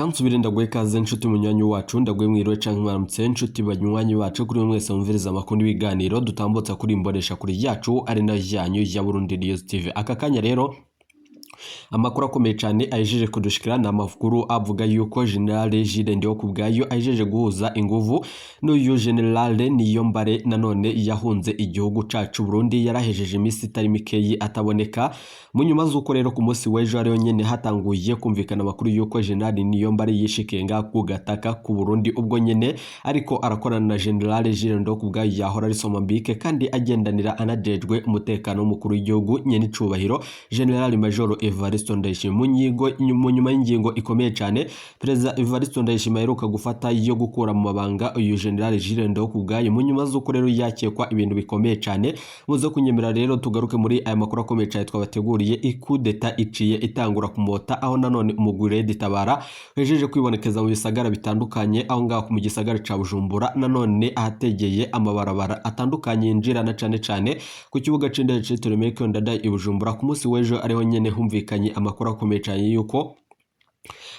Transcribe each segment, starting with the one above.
Reka nsubire ndaguhe ikaze, nshuti munywanyi wacu. Ndaguhe mwiriwe canke mwaramutse, nshuti banywanyi bacu, kuri mwese mwumviriza amakuru n'ibiganiro dutambutsa kuri imbonesha kuri yacu, ari nayo yanyu ya Burundi News TV. Aka kanya rero, amakuru akomeye cyane ahejeje kudushikira ni amakuru avuga yuko General Jules Ndihokubwayo ahejeje guhuza inguvu n'uyu General Niyombare, nanone yahunze igihugu cacu Burundi, yarahejeje iminsi itari mikeyi ataboneka. Mu nyuma z'uko rero ku munsi w'ejo ariyo nyene hatanguye kumvikana amakuru yuko General Niyombare yishikiye ngaha ku gataka ku Burundi, ubwo nyene ariko arakorana na General Jules Ndihokubwayo yahora ari Somambike, kandi agendanira anajejwe umutekano w'umukuru w'igihugu nyene icubahiro General Major Evariste Ndayishimiye. Mu ngingo, mu nyuma y'ingingo ikomeye cyane Perezida Evariste Ndayishimiye aheruka gufata yo gukura mu mabanga uyu General Jules Ndihokubwayo, mu nyuma z'uko rero yakekwa ibintu bikomeye cyane, muze kunyemera rero tugaruke muri aya makuru akomeye cyane twabateguriye. Ikudeta iciye itangura kumota, aho nanone umugwi Red Tabara wejeje kwibonekeza mu bisagara bitandukanye, aho ngaho mu gisagara ca Bujumbura, nanone ahategeye amabarabara atandukanye yinjira na cane cane ku kibuga c'indege citiriwe Melchior Ndadaye i Bujumbura. Ku munsi w'ejo ariho nyene humvikanye amakuru akomeye cyane yuko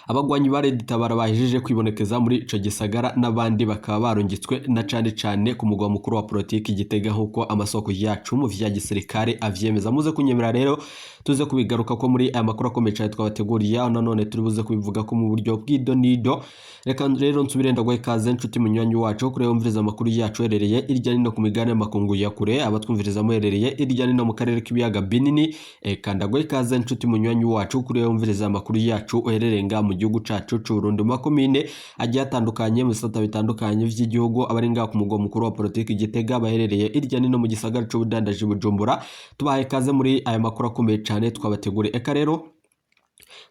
abagwanyi ba Red Tabara bahejeje kwibonekeza muri ico gisagara, n'abandi bakaba barungitswe na cane cane ku mugwa mukuru wa politiki Gitega, nk'uko amasoko yacu mu vya gisirikare avyemeza. Muze kunyemera rero tuze kubigaruka ko muri aya makuru akomeye cyane twabateguriye, aho nanone turi buze kubivuga ko mu buryo bw'idonido. Reka rero nsubire ndaguhe ikaze, nshuti munywanyi wacu, kure wumviriza amakuru yacu uherereye irya nino ku migabane y'amakungu ya kure, abatwumviriza muherereye irya nino mu karere k'ibiyaga binini. Eka ndaguhe ikaze, nshuti munywanyi wacu, kure wumviriza amakuru yacu uherereye ngaha mu gihugu cacu c'u Burundi, mu makomine agiye atandukanye, mu bisata bitandukanye vy'igihugu, abari ngaha ku mugwa mukuru wa politiki Gitega, baherereye irya nino mu gisagara c'ubudandaji Bujumbura. Tubahaye ikaze muri aya makuru akomeye cane twabateguriye. Eka rero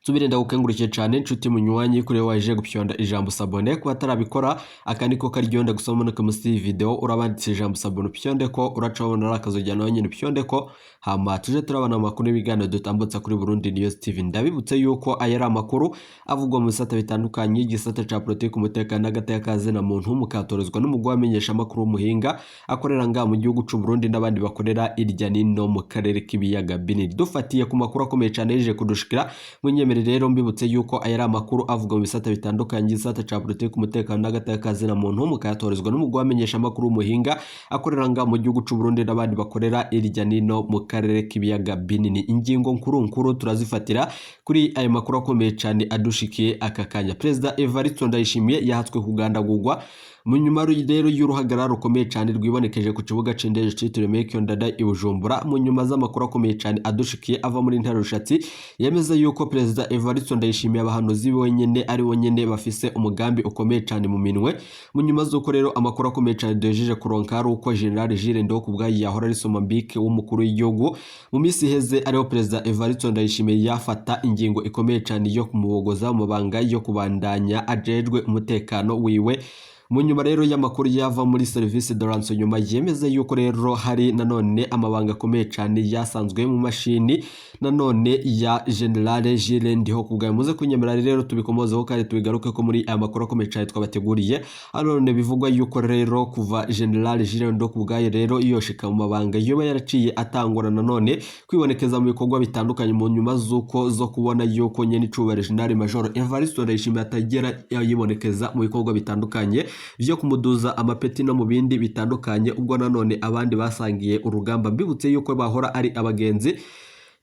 nsubire ndagukengurukiye cyane, nshuti munywanyi, kuri waje gupyonda ijambo s'abonner. Kuba atarabikora, aka niko karyohera gusoma no munsi y'iyi video urabanditse ijambo s'abonner, upyonde ko uraca wabona ari akazogera, nawe nyine upyonde ko, hama tuje turabona amakuru n'ibiganiro dutambutsa kuri Burundi News TV. Ndabibutse yuko aya ari amakuru avugwa mu bisata bitandukanye, igisata ca politiki, umutekano n'agateka na muntu, mukatorezwa n'umugwi wamenyesha amakuru w'umuhinga akorera ngaha mu gihugu c'u Burundi n'abandi bakorera irya nino mu karere k'ibiyaga binini. Dufatiye ku makuru akomeye cyane yeje kudushikira, munyemere rero mbibutse yuko aya ari amakuru avuga mu bisata bitandukanye, igisata ca politiki, umutekano n'agateka na muntu, mukayatorezwa n'umugwi wamenyesha amakuru w'umuhinga akorera ngaha mu gihugu c'u Burundi n'abandi bakorera irya nino mu karere k'ibiyaga binini. Ingingo nkuru nkuru turazifatira kuri ayo makuru akomeye cyane adushikiye aka kanya. Perezida Evariste Ndayishimiye yahatswe kugandagurwa mu nyuma rero y'uruhagarara rukomeye cyane rwibonekeje ku kibuga c'indege citiriwe Melchior Ndadaye i Bujumbura, mu nyuma z'amakuru akomeye cyane adushikiye ava muri ntara rushatsi yemeza yuko Perezida Evariste Ndayishimiye abahanuzi biwe nyene ari bo nyene bafise umugambi ukomeye cyane mu minwe. Mu nyuma z'uko rero amakuru akomeye cyane duhejeje kuronka ari uko General Jules Ndihokubwayo yahora ari Somambike w'umukuru w'igihugu, mu minsi iheze ariho Perezida Evariste Ndayishimiye yafata ingingo ikomeye cyane yo kumubogoza mu mabanga yo kubandanya ajejwe umutekano wiwe. Mu nyuma rero y'amakuru yava muri service de renseignement yemeza yuko rero hari nanone amabanga akomeye cyane yasanzwe mu mashini nanone ya General Jules Ndihokubwayo. Muze kunyemera rero tubikomozeho kandi tubigaruke ko muri aya makuru akomeye cyane twabateguriye. Hano none bivugwa yuko rero kuva General Jules Ndihokubwayo rero yoshika mu mabanga, yoba yaraciye atangura nanone kwibonekeza mu bikorwa bitandukanye, mu nyuma z'uko zo kubona yuko nyene icubahiro General Major Evariste Ndayishimiye atagera yibonekeza mu bikorwa bitandukanye vyo kumuduza amapeti no mu bindi bitandukanye, ubwo nanone abandi basangiye urugamba, mbibutse yuko bahora ari abagenzi,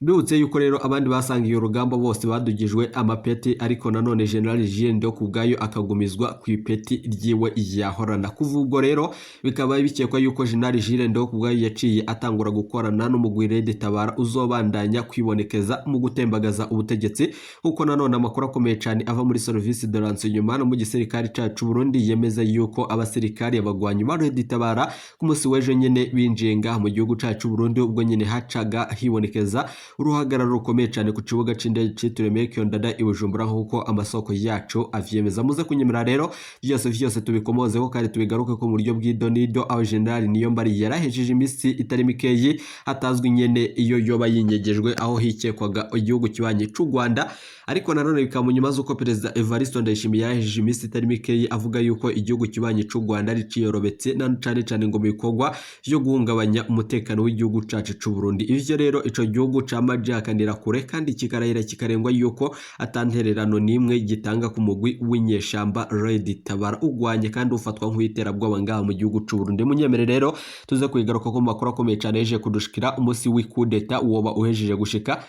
mbibutse yuko rero abandi basangiye urugamba bose badugijwe amapeti, ariko nanone General Jules Ndihokubwayo akagumizwa ku ipeti ryiwe yahorana. Kuva ubwo rero bikaba bikekwa yuko General Jules Ndihokubwayo yaciye atangura gukorana n'umugwi Red Tabara uzobandanya kwibonekeza mu gutembagaza ubutegetsi, kuko nanone amakuru akomeye cyane ava muri service de renseignement no mu gisirikare cacu Burundi yemeza yuko abasirikare abagwanyi ba Red Tabara ku munsi w'ejo nyene binjiye ngaha mu gihugu cacu Burundi, ubwo nyene hacaga hibonekeza uruhagarara rukomeye cyane ku kibuga c'indege citiriwe Melchior Ndadaye i Bujumbura, nk'uko amasoko yacu avyemeza. Muze kunyemera rero vyose vyose tubikomozeho kandi tubigaruke ko mu buryo bw'idonido, aho General Niyombare yarahejeje iminsi itari mikeyi hatazwi nyene iyo yoba yinyegejwe, aho hikekwaga igihugu kibanyi c'u Rwanda. Ariko nanone bikaba mu nyuma z'uko Perezida Evariste Ndayishimiye yarahejeje iminsi itari mikeyi avuga yuko igihugu kibanyi c'u Rwanda ari ciyorobetse, na cane cane ngo mu bikorwa vyo guhungabanya umutekano w'igihugu cacu c'u Burundi. Ivyo rero ico gihugu ca cama gihakanira kure kandi kikarahira kikarengwa yuko atantererano n'imwe gitanga ku mugwi w'inyeshamba Red Tabara ugwanye kandi ufatwa nk'uwiterabwoba ngaha mu gihugu c'u Burundi. Munyemere rero tuze kuyigaruka ko makuru akomeye cane yeje kudushikira umunsi w'ikudeta woba uhejeje gushika.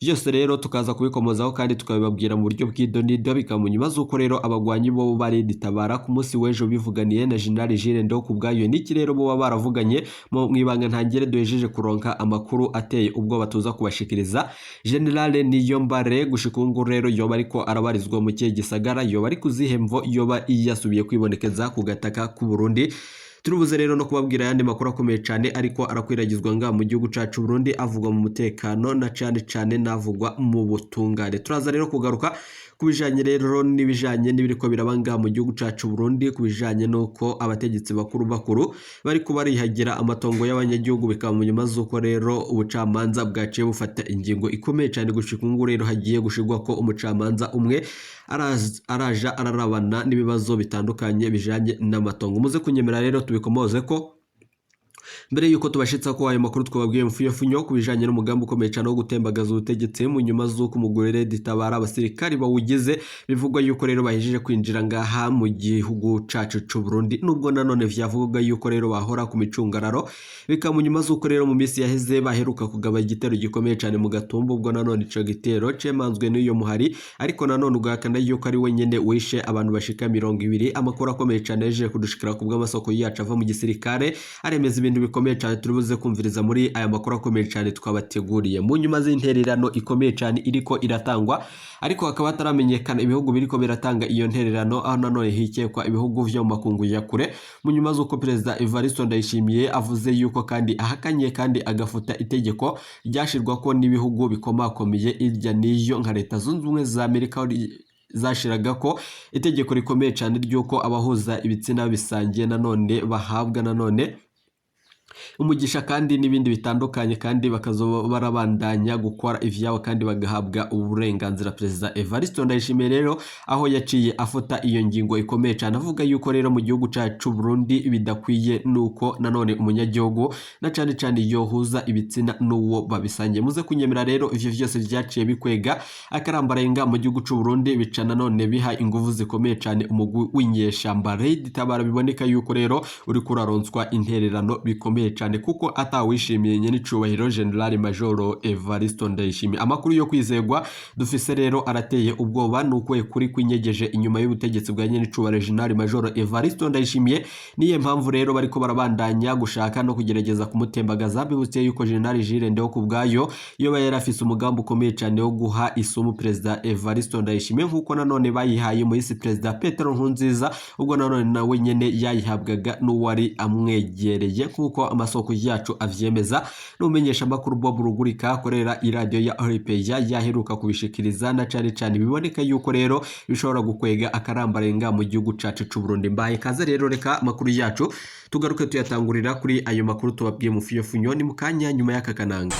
Byose rero tukaza kubikomozaho kandi tukabibabwira mu buryo bw'idonido, bikaba mu nyuma z'uko rero abagwanyi bo bari Tabara ku munsi w'ejo bivuganiye na General Jules Ndihokubwayo. Niki rero boba baravuganye mu mwibanga ntangere duhejeje kuronka amakuru ateye ubwoba tuza kubashikiriza. General Niyombare gushika ubu rero yoba ariko arabarizwa mu kihe gisagara, yoba ari kuzihemvo, yoba yasubiye kwibonekeza ku gataka k'u Burundi. Turubuze rero no kubabwira ayandi makuru akomeye cyane ariko arakwiragizwa nga mu gihugu cacu Burundi, avugwa mu mutekano na cane cane navugwa mu butungane. Turaza rero kugaruka kubijanye rero n'ibijanye n'ibiriko biraba ngaha mu gihugu cacu Burundi, kubijanye nuko abategetsi bakuru bakuru bariko barihagira amatongo y'abanyagihugu, bikaba mu nyuma z'uko rero ubucamanza bwaciye bufata ingingo ikomeye cyane gushika ubu rero hagiye gushirwa ko umucamanza umwe araja ararabana n'ibibazo bitandukanye bijanye n'amatongo. Muze kunyemera rero tubikomoze ko mbere yuko tubashitsa ko ayo makuru twababwiye mfuyofunyo ku bijanye n'umugambi ukomeye cyane wo gutembagaza ubutegetsi mu nyuma z'uko umugore Tabara abasirikari bawugize bivugwa yuko rero bahejeje kwinjira ngaha mu gihugu cacu c'u Burundi, nubwo nanone vyavugwa yuko rero bahora ku micungararo, bikaba mu nyuma z'uko rero mu minsi yaheze baheruka kugaba igitero gikomeye cyane mu Gatumba, ubwo nanone ico gitero cemanzwe n'iyo muhari, ariko nanone ugahakana yuko ari wenyene wishe abantu bashika 20. Amakuru akomeye cyane yaje kudushikira ku bw'amasoko yacu ava mu gisirikare aremeza ibintu bikomeye cyane turibuze kumviriza muri aya makuru akomeye cyane twabateguriye. Mu nyuma z'intererano ikomeye cyane iriko iratangwa, ariko hakaba hataramenyekana ibihugu biriko biratanga iyo ntererano, aho nanone hikekwa ibihugu vyo mu makungu ya kure, mu nyuma z'uko Perezida Evariste Ndayishimiye avuze yuko kandi ahakanye kandi agafuta itegeko ryashirwa ko n'ibihugu bikomakomeye irya n'iyo nka Leta Zunze Ubumwe za Amerika zashiraga ko itegeko rikomeye cyane ry'uko abahuza ibitsina bisangiye nanone bahabwa nanone umugisha kandi n'ibindi bitandukanye, kandi bakazoba barabandanya gukora ivyabo kandi bagahabwa uburenganzira. Perezida Evariste Ndayishimiye rero aho yaciye afata iyo ngingo ikomeye cyane avuga yuko rero mu gihugu cacu Burundi bidakwiye nuko nanone umunyagihugu na cane cane yohuza ibitsina n'uwo babisangiye. Muze kunyemera rero ivyo vyose vyaciye bikwega akarambarayenga mu gihugu c'u Burundi, bica nanone biha inguvu zikomeye cyane umugwi w'inyeshamba Red Tabara, biboneka yuko rero uri kuraronswa intererano bikomeye cyane kuko atawishimiye nyene icubahiro General Major Evariste Ndayishimiye. Amakuru yo kwizegwa dufise rero arateye ubwoba nuko kuri kwinyegeje inyuma y'ubutegetsi bwa nyene icubahiro General Major Evariste Ndayishimiye. Niye mpamvu rero bariko barabandanya gushaka no kugerageza kumutembagaza. Bibutse yuko General Jules Ndihokubwayo yoba yarafise umugambi ukomeye cyane wo guha isumu Perezida Evariste Ndayishimiye, nkuko nanone bayihaye muhisi Perezida Petero Nkurunziza, ubwo nanone nawe nyene yayihabwaga n'uwari amwegereye, nkuko amasoko yacu avyemeza. N'umenyesha makuru Bob Rugurika akorera iradiyo ya RPA yaheruka kubishikiriza, na cane cane biboneka yuko rero bishobora gukwega akarambarenga mu gihugu cacu c'u Burundi. Mbaye kaze rero, reka makuru yacu tugaruke tuyatangurira kuri ayo makuru tubabwiye mu fiyofunyo ni mukanya nyuma y'aka kananga.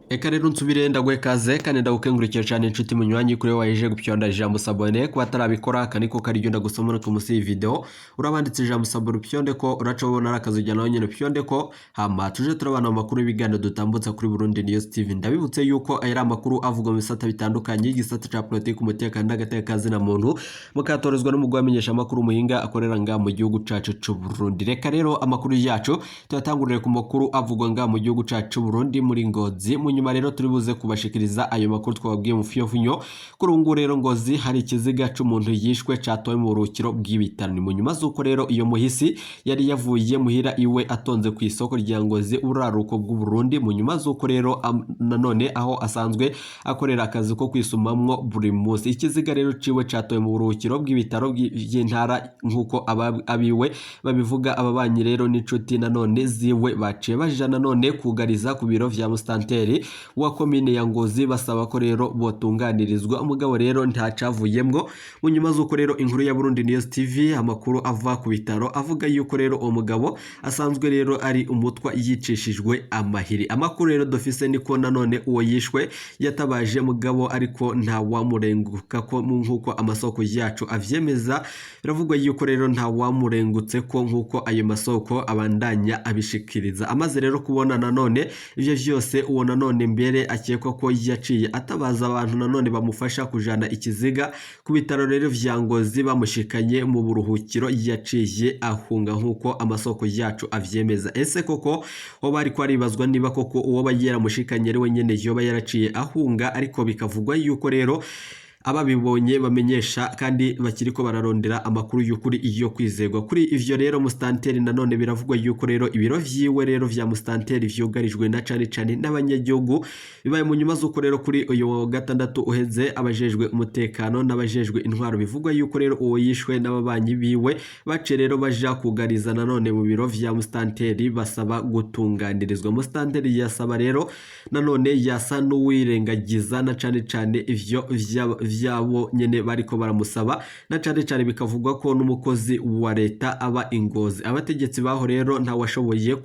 Eka rero nsubire ndaguhe kaze kandi ndagukengurukira cyane inshuti munywanyi kuri waje gupyonda ijambo sabone. Kuba atarabikora aka niko kariryo ndagusoma no munsi y'iyi video urabanditse ijambo sabone upyonde ko uraca ubona ari akazu ujya nawe nyine upyonde ko, hama tuje turabana mu makuru y'ibiganiro dutambutsa kuri Burundi News TV. Ndabibutse yuko aya ari amakuru avugwa mu bisata bitandukanye, igisata ca politiki, umutekano n'agateka na muntu, mukatorezwa n'umugwi wamenyesha amakuru muhinga akorera nga mu gihugu cacu c'u Burundi. Reka rero amakuru yacu tuyatangurire ku makuru avugwa nga mu gihugu cacu c'u Burundi muri Ngozi. Mu nyuma rero turi buze kubashikiriza ayo makuru twababwiye mu fiyofunyo. Kuri ubu ngubu rero Ngozi hari ikiziga c'umuntu yishwe catowe mu buruhukiro bw'ibitaro. Ni mu nyuma z'uko rero iyo muhisi yari yavuye muhira iwe atonze ku isoko rya Ngozi uraruko bw'u Burundi, mu nyuma z'uko rero nanone aho asanzwe akorera akazi ko kwisumamwo buri munsi. Ikiziga rero ciwe catowe mu buruhukiro bw'ibitaro by'intara nk'uko abiwe babivuga. Ababanyi rero n'inshuti nanone ziwe baciye baja nanone kugariza ku biro vya mustanteri wa komine ya Ngozi, basaba ko rero botunganirizwa. Umugabo rero ntacavuyemwo. Mu nyuma z'uko rero inkuru ya Burundi News TV, amakuru ava ku bitaro avuga yuko rero uwo mugabo asanzwe rero ari umutwa yicishijwe amahiri. Amakuru rero dufise niko nanone uwo yishwe yatabaje mugabo ariko nta wamurenguka ko, nk'uko amasoko yacu avyemeza. Biravugwa yuko rero nta wamurengutse ko, nk'uko ayo masoko abandanya abishikiriza. Amaze rero kubona nanone ivyo vyose, uwo nanone mbere akekwa ko yaciye atabaza abantu nanone bamufasha kujana ikiziga ku bitaro rero vya Ngozi. Bamushikanye mu buruhukiro yaciye ahunga, nk'uko amasoko yacu avyemeza. Ese koko hoba ariko aribazwa niba koko uwo yaramushikanye ari we nyene yoba yaraciye ahunga? Ariko bikavugwa yuko rero ababibonye bamenyesha kandi bakiriko bararondera amakuru y'ukuri iyo kwizegwa kuri ivyo. Rero mustanteri nanone biravugwa yuko rero ibiro vyiwe rero vya mustanteri vyugarijwe na cane cane n'abanyagihugu. Bibaye mu nyuma z'uko rero kuri uyu wa gatandatu uheze abajejwe umutekano n'abajejwe intwaro, bivugwa yuko rero uwo yishwe n'ababanyi biwe, bace rero baja kugariza nanone mu biro vya mustanteri basaba gutunganirizwa. Mustanteri yasaba rero nanone yasa n'uwirengagiza na cane cane ivyo vyabo nyene bariko baramusaba, na cane cane bikavugwa ko n'umukozi wa leta aba ingozi. Abategetsi baho rero ntawashoboye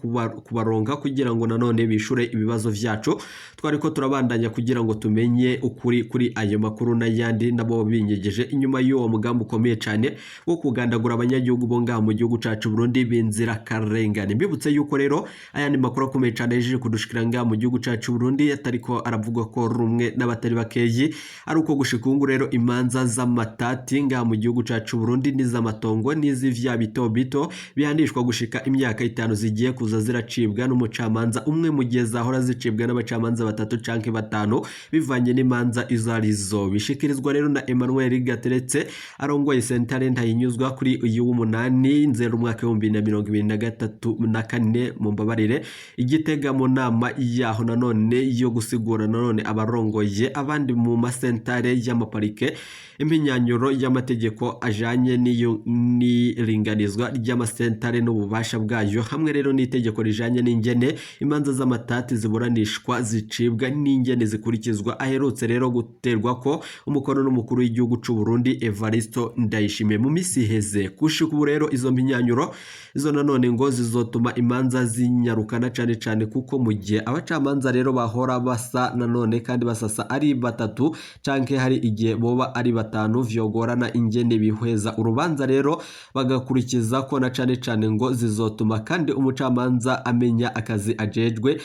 kubaronka kugira ngo nanone bishure ibibazo vyacu. Twariko turabandanya kugira ngo tumenye ukuri kuri ayo makuru n'ayandi nabo binyegeje inyuma y'uwo mugambi ukomeye cane wo kugandagura abanyagihugu bo ngaha mu gihugu cacu Burundi b'inzirakarengane. Mbibutse yuko rero ayandi makuru akomeye cane yaje kudushikira ngaha mu gihugu cacu Burundi atariko aravugwa ko rumwe n'abatari bakeyi ari uko gushika ubu rero imanza z'amatati ngaha mu gihugu cacu Burundi n'iz'amatongo n'iz'ivya bito bito bihanishwa gushika imyaka 5 zigiye kuza ziracibwa n'umucamanza umwe, mu gihe zahora zicibwa n'abacamanza batatu canke batanu bivanye n'imanza izo arizo. Bishikirizwa rero na Emmanuel Gateretse arongoye sentare ntayinyuzwa kuri uyu w'umunani Nzero umwaka 2023 na kane, mu mbabarire, Igitega, mu nama yaho nanone yo gusigura nanone abarongoye abandi mu masentare y'amaparike impinyanyuro y'amategeko ajanye n'iringanizwa ry'amasentare n'ububasha bwayo, hamwe rero n'itegeko rijanye n'ingene imanza z'amatati ziburanishwa zicibwa n'ingene zikurikizwa, aherutse rero guterwa ko umukono n'umukuru w'igihugu c'u Burundi Evaristo Ndayishimiye mu misi iheze. Gushika ubu rero izo mpinyanyuro izo nanone ngo zizotuma imanza zinyarukana cane cane, kuko mu gihe abacamanza rero bahora basa nanone kandi basasa ari batatu canke hari igihe boba ari batanu, vyogorana ingene bihweza urubanza rero bagakurikiza ko. Na cane cane ngo zizotuma kandi umucamanza amenya akazi ajejwe,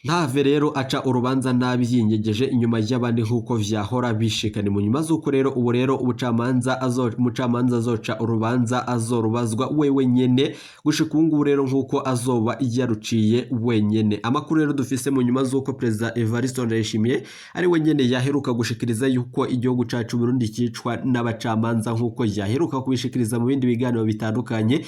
ntave rero aca urubanza nabi yinyegeje inyuma y'abandi nk'uko vyahora bishikana. Mu nyuma z'uko rero ubu rero ubucamanza umucamanza azoca urubanza azorubazwa wewe nyene gushika ubu ngubu rero nk'uko azoba yaruciye wenyene. Amakuru rero dufise mu nyuma z'uko Perezida Evariste Ndayishimiye ari we nyene yaheruka gushikiriza yuko igihugu cacu Burundi cicwa n'abacamanza, nk'uko yaheruka kubishikiriza mu bindi biganiro bitandukanye,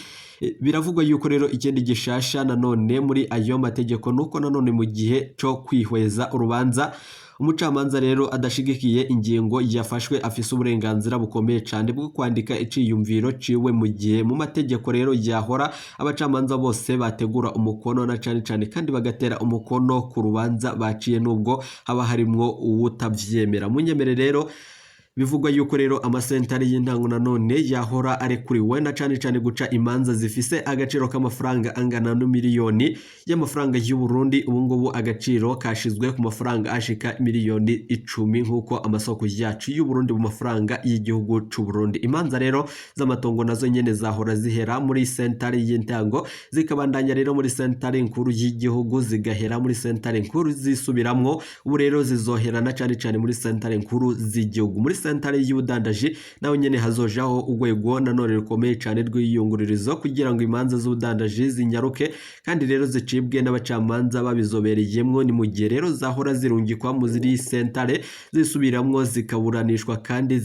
biravugwa yuko rero ikindi gishasha nanone muri ayo mategeko nuko nanone mu gihe cyo kwihweza urubanza umucamanza rero adashigikiye ingingo yafashwe afise uburenganzira bukomeye cyane bwo kwandika iciyumviro ciwe, mu gihe mu mategeko rero yahora abacamanza bose bategura umukono na cane cane kandi bagatera umukono ku rubanza baciye nubwo haba harimwo uwutavyemera. Munyemere rero bivugwa yuko rero amasentare y'intango nanone yahora arekuriwe na cane cane guca imanza zifise agaciro k'amafaranga angana n'umiliyoni y'amafaranga y'u Burundi. Ubu ngubu agaciro kashizwe ku mafaranga ashika miliyoni 10, nk'uko amasoko yacu y'u Burundi mu mafaranga y'igihugu c'u Burundi. Imanza rero z'amatongo nazo nyene zahora zihera muri sentare y'intango zikabandanya rero muri sentare nkuru y'igihugu, zigahera muri sentare nkuru zisubiramwo. Ubu rero zizohera na cane cane muri sentare nkuru z'igihugu. Muri sentare y'ubudandaji naho nyene hazojaho urwego nanone rukomeye cane rw'iyungururizo kugira ngo imanza z'ubudandaji zinyaruke kandi rero zicibwe n'abacamanza babizobereyemwo. Ni mu gihe rero zahora zirungikwa muri sentare zisubiramwo zikaburanishwa kandi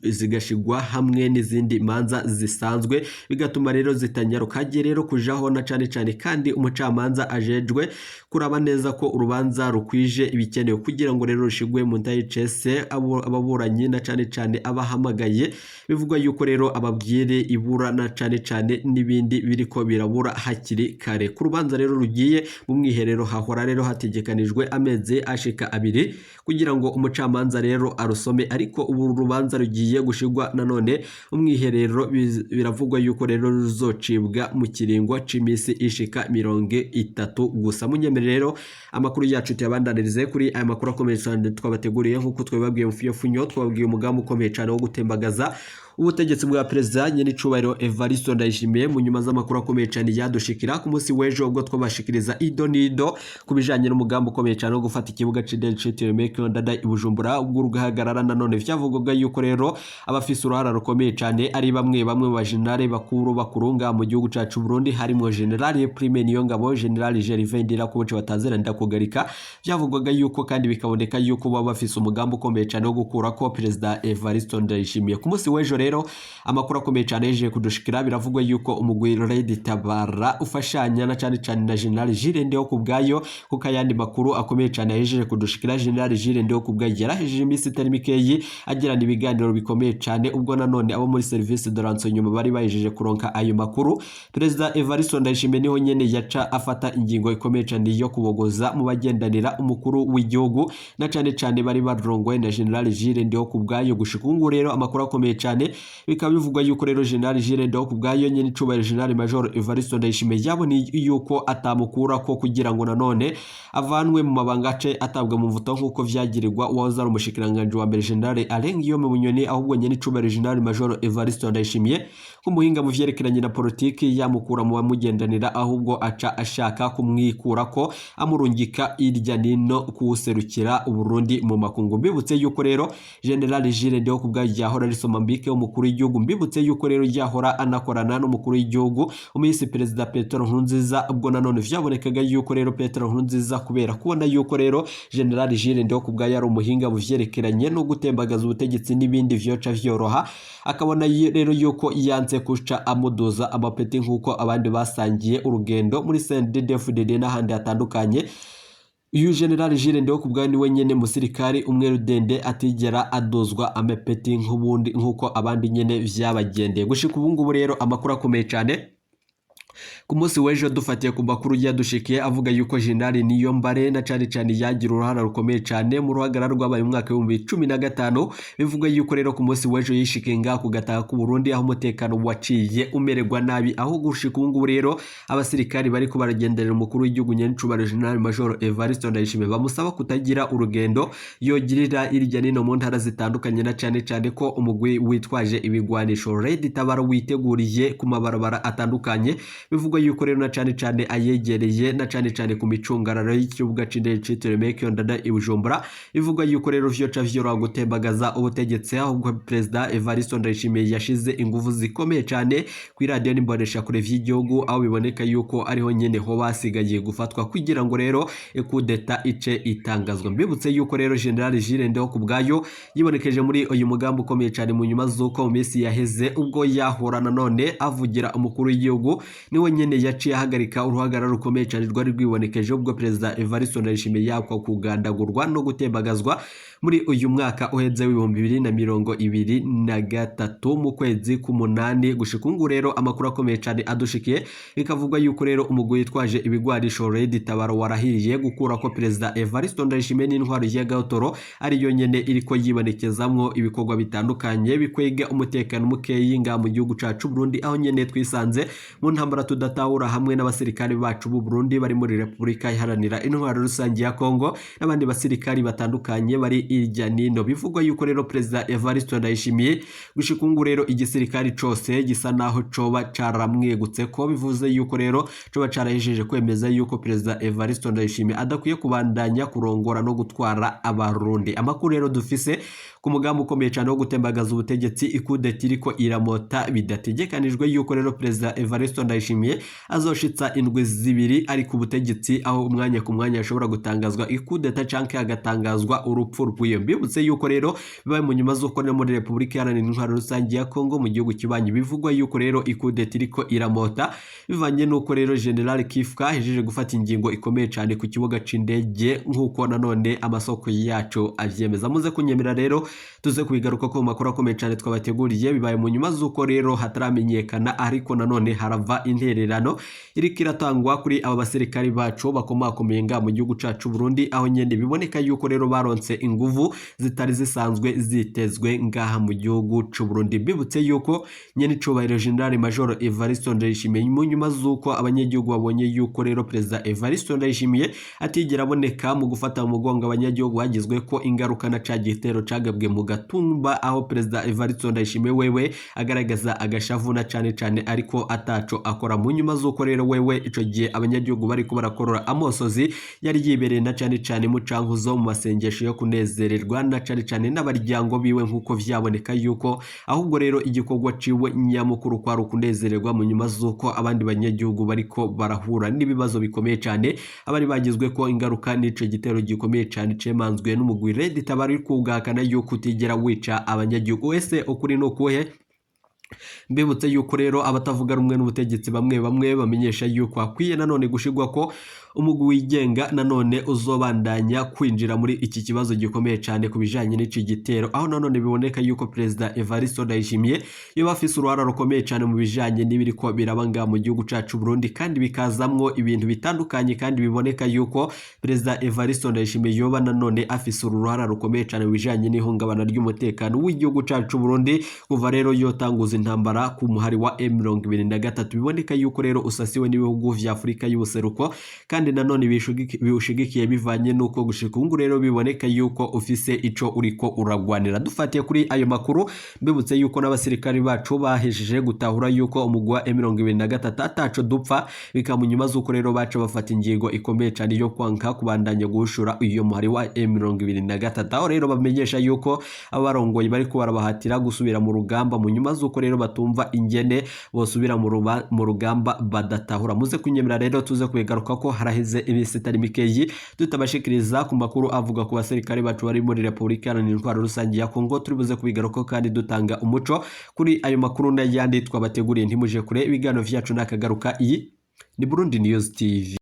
zigashigwa hamwe n'izindi manza zisanzwe, bigatuma rero zitanyaruka. Hagiye rero kujaho na cane cane kandi umucamanza ajejwe kuraba neza ko urubanza rukwije ibikenewe kugira ngo rero rushigwe mu ntahe cese ababuranyi na cane cane abahamagaye. Bivugwa yuko rero ababwire ibura na cane cane n'ibindi biriko birabura hakiri kare. Ku rubanza rero rugiye mu mwiherero hahora rero hategekanijwe amezi ashika 2 kugira ngo umucamanza rero arusome, ariko ubu rubanza rugiye gushigwa nanone umwiherero biravugwa yuko rero ruzocibwa mu kiringo c'imisi ishika 30 gusa. Munyemere rero amakuru yacu tuyabandanirize kuri aya makuru akomeye cyane twabateguriye. Nk'uko twabibabwiye mu fiyofunyo, twababwiye umugambi ukomeye cyane wo gutembagaza ubutegetsi bwa perezida nyenicubahiro Evariste Ndayishimiye. Mu nyuma z'amakuru akomeye cyane yadushikira ku munsi w'ejo, ubwo twabashikiriza ido n'ido ku bijanye n'umugambi ukomeye cyane wo gufata ikibuga c'indege citiriwe Melchior Ndadaye i Bujumbura, ubwo uruhagarara nanone vyavugwaga yuko rero abafise uruhara rukomeye cyane ari bamwe bamwe mu bajenerali bakuru bakurunga mu gihugu cacu Burundi, harimo General Prime Niyongabo, General Gervais Ndirakobuca batazira Ndakugarika. Vyavugwaga yuko kandi bikaboneka yuko baba bafise umugambi ukomeye cyane wo gukurako perezida Evariste Ndayishimiye. Ku munsi w'ejo rero amakuru akomeye cyane yeje kudushikira, biravugwa yuko umugwi Red Tabara ufashanya na cane cane na General Jules Ndihokubwayo, kuko ayandi makuru akomeye cyane yeje kudushikira, General Jules Ndihokubwayo yarahejeje iminsi itari mikeyi agirana ibiganiro bikomeye cyane, ubwo nanone abo muri service de renseignement bari bahejeje kuronka ayo makuru. Perezida Evariste Ndayishimiye niho nyene yaca afata ingingo ikomeye cyane yo kubogoza mu bagendanira umukuru w'igihugu na cane cane bari barongoye na General Jules Ndihokubwayo. Gushika ubu rero amakuru akomeye cyane bikaba bivugwa yuko rero General Jules Ndihokubwayo nyene icubahiro General Major Evariste Ndayishimiye yabonye yuko atamukura ko kugira ngo nanone avanwe mu mabanga ace atabwa mu mvuto nk'uko vyagirirwa uwahoze ari umushikiranganji wa mbere General Alain Guillaume Bunyoni, ahubwo nyene icubahiro General Major Evariste Ndayishimiye nk'umuhinga mu vyerekeranye na politiki yamukura mu bamugendanira, ahubwo aca ashaka kumwikurako amurungika irya nino kuwuserukira Uburundi mu makungu. Mbibutse yuko rero General Jules Ndihokubwayo yahora ari Somambike umukuru w'igihugu, mbibutse yuko rero yahora anakorana n'umukuru w'igihugu umisi perezida Petero Nkurunziza, ubwo nanone vyabonekaga yuko rero Petero Nkurunziza kubera kubona yuko rero General Jules Ndihokubwayo ari umuhinga mu vyerekeranye no gutembagaza ubutegetsi n'ibindi vyoca vyoroha, akabona rero yuko yanze kuca amuduza amapeti nk'uko abandi basangiye urugendo muri CNDD-FDD n'ahandi hatandukanye. Uyu General Jules Ndihokubwayo niwe nyene musirikari umwe rudende atigera adozwa amapeti nk'ubundi nk'uko abandi nyene vyabagendeye. Gushika ubu ngubu rero amakuru akomeye cyane ku munsi w'ejo dufatiye ku makuru yadushikiye avuga yuko General Niyombare na cane cane yagira uruhara rukomeye cyane mu ruhagarara rwabaye mu mwaka w'ibihumbi 15. Bivuga yuko rero ku munsi w'ejo yishikiye ngaha ku gataka k'u Burundi, aho umutekano waciye umererwa nabi, aho gushika ubu ngubu rero abasirikari bariko baragenderera umukuru w'igihugu nyenicubahiro General Major Evariste Ndayishimiye bamusaba kutagira urugendo yogirira irya nino mu ntara zitandukanye, na cane cane ko umugwi witwaje ibigwanisho Red Tabara witeguriye ku mabarabara atandukanye. Bivugwa yuko rero na cane cane ayegereye na cane cane ku micungararo y'ikibuga c'indege citiriwe Melchior Ndadaye i Bujumbura. Bivugwa yuko rero vyoca vyoroha gutembagaza ubutegetsi, ahubwo perezida Evariste Ndayishimiye yashize inguvu zikomeye cane ku iradiyo n'imboneshakure vy'igihugu, aho biboneka yuko ariho nyene ho basigaye gufatwa kugira ngo rero kudeta ice itangazwa. Mbibutse yuko rero General Jules Ndihokubwayo yibonekeje muri uyu mugambi ukomeye cane mu nyuma z'uko mu minsi yaheze ubwo yahora nanone avugira umukuru w'igihugu, niwe nyene yaciye ahagarika uruhagarara rukomeye cyane rwari rwibonekeje ubwo perezida Evariste Ndayishimiye yakwa kugandagurwa no gutembagazwa muri uyu mwaka uheze w'2023 mu kwezi k'umunani. Gushika ubu rero amakuru akomeye cyane adushikiye bikavugwa yuko rero umugwi witwaje ibigwarisho Red Tabara warahiriye gukura ko perezida Evariste Ndayishimiye n'intwaro ya Gautoro ariyo nyene iriko yibonekezamwo ibikorwa bitandukanye bikwega umutekano mukeyi nga mu gihugu cacu Burundi, aho nyene twisanze mu ntambara tudatahura hamwe n'abasirikari bacu b'u Burundi bari muri Repubulika Iharanira Intwaro Rusange ya Kongo n'abandi basirikari batandukanye bari irya nino. Bivugwa yuko rero perezida Evariste Ndayishimiye gushika ubu rero igisirikari cose gisa naho coba caramwegutse, ko bivuze yuko rero coba carahejeje kwemeza yuko perezida Evariste Ndayishimiye adakwiye kubandanya kurongora no gutwara abarundi. Amakuru rero dufise ku mugambi ukomeye cyane wo gutembagaza ubutegetsi, ikudeta iriko iramota bidategekanijwe yuko rero Perezida Evariste Ndayishimiye azoshitsa indwi 2 ari ku butegetsi, aho umwanya ku mwanya ashobora gutangazwa ikudeta canke hagatangazwa urupfu rwiwe. Mbibutse yuko rero bibaye mu nyuma z'uko no muri Repubulika Iharanira Intwaro Rusange ya Kongo mu gihugu kibanyi bivugwa yuko rero ikudeta iriko iramota, bivanye n'uko rero General Kifka ahejeje gufata ingingo ikomeye cyane ku kibuga c'indege, nk'uko nanone amasoko yacu avyemeza. Muze kunyemera rero tuze kubigaruka ko mu makuru akomeye cyane twabateguriye. Bibaye mu nyuma z'uko rero hataramenyekana, ariko nanone harava intererano iriko iratangwa kuri aba basirikari bacu bakomakomeye nga mu gihugu cacu Burundi, aho nyene biboneka yuko rero baronse inguvu zitari zisanzwe zitezwe ngaha mu gihugu c'u Burundi. Bibutse yuko nyene icubahiro General Major Evariste Ndayishimiye, mu nyuma z'uko abanyagihugu babonye yuko rero Perezida Evariste Ndayishimiye atigera aboneka mu gufata mu mugongo abanyagihugu bagizwe ko ingaruka na ca gitero cagabwe mu Gatumba, aho Perezida Evariste Ndayishimiye wewe agaragaza agashavu na cane cane ariko ataco akora. Mu nyuma z'uko rero wewe ico gihe abanyagihugu bariko barakorora amosozi, yari yibereye na cane cane mu cankuzo mu masengesho yo kunezererwa na cane cane n'abaryango biwe, nk'uko vyaboneka yuko ahubwo rero igikorwa ciwe nyamukuru kwari ukunezererwa, mu nyuma z'uko abandi banyagihugu bariko barahura n'ibibazo bikomeye cane, abari bagizwe ko ingaruka n'ico gitero gikomeye cane cemanzwe n'umugwi Red Tabara uri kugahakana yuko utigera wica abanyagihugu. Ese ukuri ni ukuhe? Mbibutse yuko rero abatavuga rumwe n'ubutegetsi bamwe bamwe bamenyesha yuko hakwiye nanone gushigwa ko umugwi wigenga nanone uzobandanya kwinjira muri iki kibazo gikomeye cyane ku bijanye n'ici gitero, aho nanone biboneka yuko Perezida Evariste Ndayishimiye yoba afise uruhara rukomeye cyane mu bijanye n'ibiriko biraba ngaha mu gihugu cacu Burundi, kandi bikazamwo ibintu bitandukanye, kandi biboneka yuko Perezida Evariste Ndayishimiye yoba nanone afise uruhara rukomeye cyane mu bijanye n'ihungabana ry'umutekano w'igihugu cacu Burundi, kuva rero yotanguza intambara ku muhari wa M23. Biboneka yuko rero usasiwe n'ibihugu vya Afurika y'ubuseruko, kandi nanone biwushigikiye, bivanye n'uko gushika ubu rero biboneka yuko ufise ico uriko uragwanira. Dufatiye kuri ayo makuru, mbibutse yuko n'abasirikari bacu bahejeje gutahura yuko umugwi wa M23 ataco dupfa, bikaba mu nyuma z'uko rero baca bafata ingingo ikomeye cyane yo kwanka kubandanya guhushura uyo muhari wa M23, aho rero bamenyesha yuko abarongoye bariko barabahatira gusubira mu rugamba, mu nyuma z'uko rero batumva ingene bosubira mu rugamba badatahura. Muze kunyemera rero tuze kubigaruka ko haraheze iminsi itari mikeyi tutabashikiriza ku makuru avuga ku basirikare bacu bari muri Repubulika Iharanira Intwaro Rusange ya Kongo. Turi buze kubigaruka kandi dutanga umuco kuri ayo makuru n'ayandi twabateguriye. Ntimuje kure, ibiganiro vyacu nakagaruka. Iyi ni Burundi News TV.